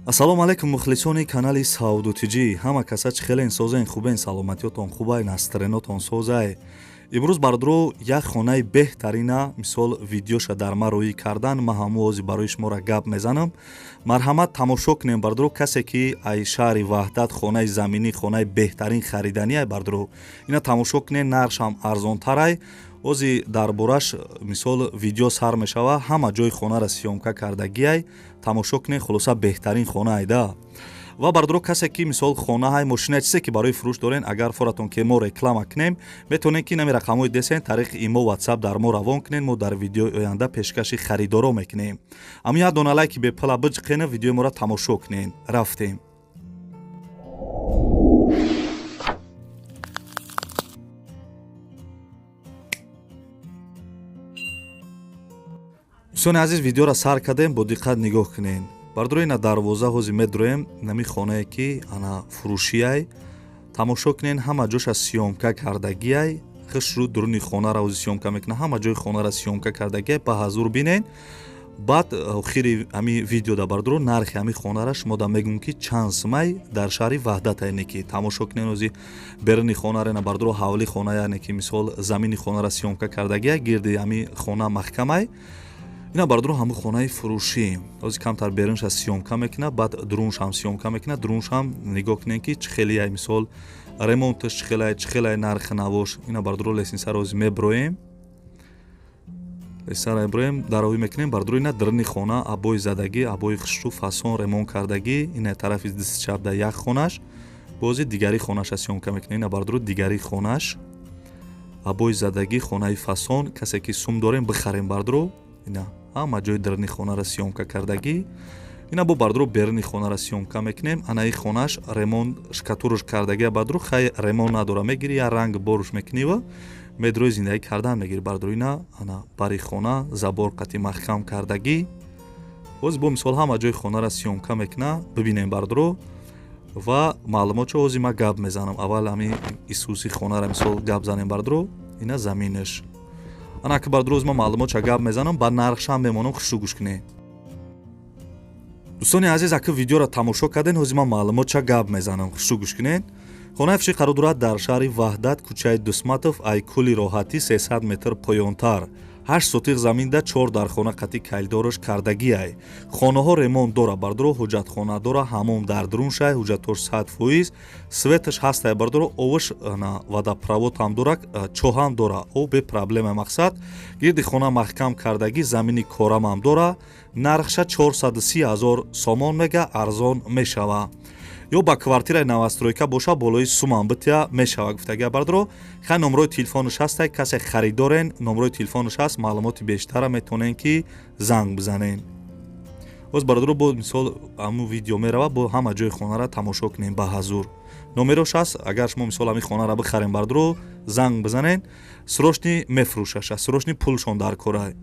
Ассалому алайкум, мухлисони канали Савду Тиҷӣ. Ҳама каса чӣ хелен, созен, хубен, саломатиётон хубай, настроение-тон созай? Имрӯз, бардро, як хонаи беҳтарина, мисол, видеоша дар ма роӣ кардан, ма ҳаму ози барои шуморо гап мезанам. Марҳамат, тамошо кунем, бардро. Касе ки ай шаҳри Ваҳдат хонаи заминӣ, хонаи беҳтарин хариданияй, бардро, ина тамошо кунем, нархшам арзонтарай. Ози дар бораш, мисол, видео сар мешава, ҳама ҷои хонаро съёмка кардагиай, тамошо кунед. Хулоса, беҳтарин хона айда. Ва, бардро, касе ки, мисол, хонаҳай, мошина, чизе ки барои фурӯш дорен, агар форатон ки мо реклама кунем, метавонед ки нами рақамҳои десен, тариқи имо, Ватсап дар мо равон кунед, мо дар видеои оянда пешкаши харидоро мекунем. Ҳамин як дона лайки бепала биҷиқена, видеои моро тамошо кунед. Рафтем. Дӯстони азиз, видеоро сар кардем, бо диққат нигоҳ кунед. Бардро, ина дарвоза ҳози медроем, нами хонае ки ана фурӯшиай, тамошо кунед, ҳама ҷоша съёмка кардагиай. Хушрӯ дуруни хонаро ҳози съёмка мекунад, ҳама ҷои хонаро съёмка кардагиай, ба ҳазур бинед. Баъд охири ҳами видеода, бардро, нархи ҳами хонара шумо да мегӯм, ки чанд сумай дар шаҳри Ваҳдат. Яъне ки тамошо кунед, ози беруни хонара, ина, бардро, ҳавли хона, яъне ки, мисол, замини хонара съёмка кардагиай, гирди ҳами хона маҳкамай. Ина, бардро, ҳамун хонаи фурӯшӣ. Ҳозир камтар берунша съёмка мекунад, баъд дуруншам съёмка мекунад. Дуруншам нигоҳ кунед, ки чӣ хелияй, мисол, ремонташ чӣ хелай, чӣ хелай нархи навош. Ина, бардро, лестница-ро ҳозир меброем, лестница-ро меброем, даровӣ мекунем, бардро. Ина даруни хона, обои задагӣ, обои хушрӯ, фасон, ремонт кардагӣ. Ина тарафи дасти чапда як хонаш, бози дигари хонаша съёмка мекунем. Ина, бардро, дигари хонаш, обои задагӣ, хонаи фасон. Касе ки сум дорем, бихарем, бардро. Ина ҳама ҷои даруни хонаро съёмка кардагӣ. Ина бо, бардро, беруни хонаро съёмка мекунем. Анаи хонаш ремонт, штукатурка кардагия, бардро. Хай, ремонт надора, мегири, я ранг боруш мекунива, медрои, зиндагӣ кардан мегири, бардро. Ина ана бари хона, забор қати маҳкам кардагӣ. Боз бо, мисол, ҳама ҷои хонаро съёмка мекуна, бибинем, бардро. Ва маълумотчо ҳозир ма гап мезанам. Аввал ҳами исуси хонара, мисол, гап занем, бардро. Ина заминаш. Ана ки, бардро, ма маълумотча гап мезанам, ба нархшам мемонам. Хушрӯ гӯш кунед. Дӯстони азиз, ака видеоро тамошо карден, ҳозир ман маълумотча гап мезанам, хушрӯ гӯш кунед. Хонаи фурӯшӣ қарор дорад дар шаҳри Ваҳдат, кӯчаи Дусматов, ай кӯли Роҳатӣ 300 метр поёнтар. 8 сотих заминда, чор дархона қати калидораш кардагиай. Хонаҳо ремонт дора, бардоро, ҳуҷҷатхона дора, ҳамом дар дуруншай, ҳуҷҷатош 100%, свет-аш ҳастай, бардоро, оваш, водопровод ҳам дора, чоҳам дора, об бе проблема. Мақсад, гирди хона маҳкам кардагӣ, замини корамам дора. Нархша 430 000 сомон мега, арзон мешава. Ё ба квартираи новостройка боша, болои сумам битя мешава, гуфтагия, бардро. Хай, номрои телефонаш ҳастай, касе харидорен, номрои телефонаш ҳаст, маълумоти бештара метавонен ки занг бизанен. Боз, бародаро, бо, мисол, ҳамун видео мерава, бо ҳама ҷои хонара тамошо кунем ба ҳазур. Номерош ҳаст, агар шумо, мисол, ҳамин хонара бихарем, бардро, занг бизанен, срочный мефурӯшаша, срочный пулшон дар корай.